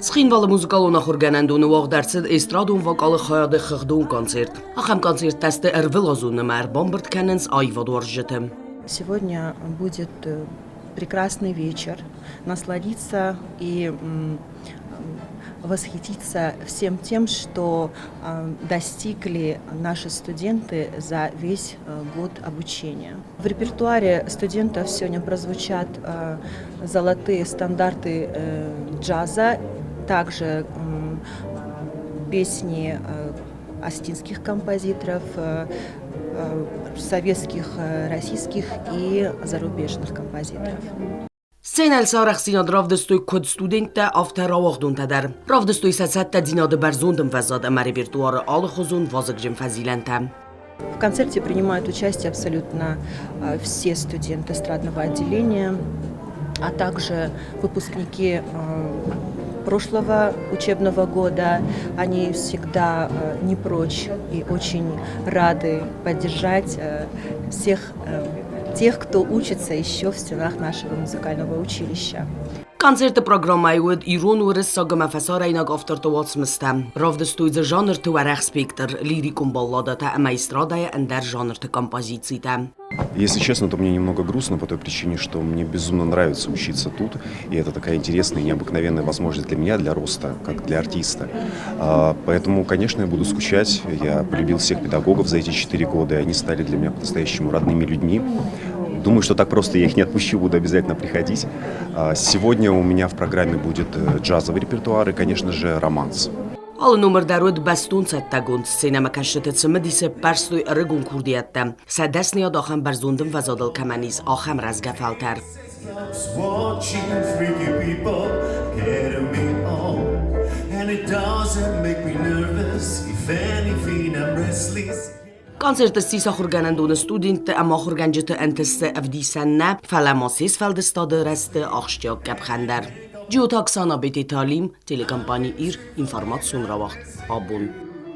Цхинвалы музыкалон ахуыргӕнӕндоны уагъд ӕрцыд эстрадон вокалы хайады хыгъдон концерт. Ахӕм концерттӕ сты ӕрвылазон ӕмӕ ӕрбамбырд кӕнынц аивадуарзджыты. Сегодня будет прекрасный вечер. Насладиться и восхититься всем тем, что достигли наши студенты за весь год обучения. В репертуаре студентов сегодня прозвучат золотые стандарты джаза, также песни осетинских композиторов, советских, российских и зарубежных композиторов. Сценӕйыл сӕ арӕхстдзинад равдыстой куыд студенттӕ, афтӕ рауагъдонтӕ дӕр. Равдыстой сӕ цӕттӕдзинады бӕрзонд ӕмвӕзад ӕмӕ репертуары алыхуызон вазыгджын фӕзилӕнтӕ. В концерте принимают участие абсолютно все студенты эстрадного отделения, а также выпускники прошлого учебного года. Они всегда не прочь и очень рады поддержать всех тех, кто учится еще в стенах нашего музыкального училища. Концерты программӕйы уыд ирон, уырыссаг ӕмӕ фӕсарӕйнаг авторты уацмыстӕ. Равдыстой дзы жанрты уӕрӕх спектр, лирикон балладӕтӕ ӕмӕ эстрадӕйы ӕндӕр жанрты композицитӕ. Если честно, то мне немного грустно по той причине, что мне безумно нравится учиться тут, и это такая интересная и необыкновенная возможность для меня, для роста, как для артиста. Поэтому, конечно, я буду скучать. Я полюбил всех педагогов за эти 4 года, и они стали для меня по-настоящему родными людьми. Думаю, что так просто я их не отпущу, буду обязательно приходить. Сегодня у меня в программе будет джазовый репертуар и, конечно же, романс. Алы номыр дӕр уыд бӕстон цӕттӕгонд. Сценӕмӕкӕсджыты цымыдисы ӕппӕрстой ӕрыгон курдиӕттӕ. Сӕ дӕсныйад ахӕм бӕрзонд ӕмвӕзадыл кӕмӕн ис, ахӕм рӕзгӕ фӕлтӕр. Watching freaky people getting me on. And it doesn't make me nervous. If anything, I'm restless. Концерты ссис ахуыргӕнӕндоны студентты ӕмӕ ахуыргӕнджыты ӕнтысты ӕвдисӕн нӕ, фӕлӕ ма се сфӕлдыстады рӕзты ахсджиаг къӕпхӕн дӕр. Джиоты Оксана, Бететы Алим, телекомпани «Ир», информацион рауагъд «Абон».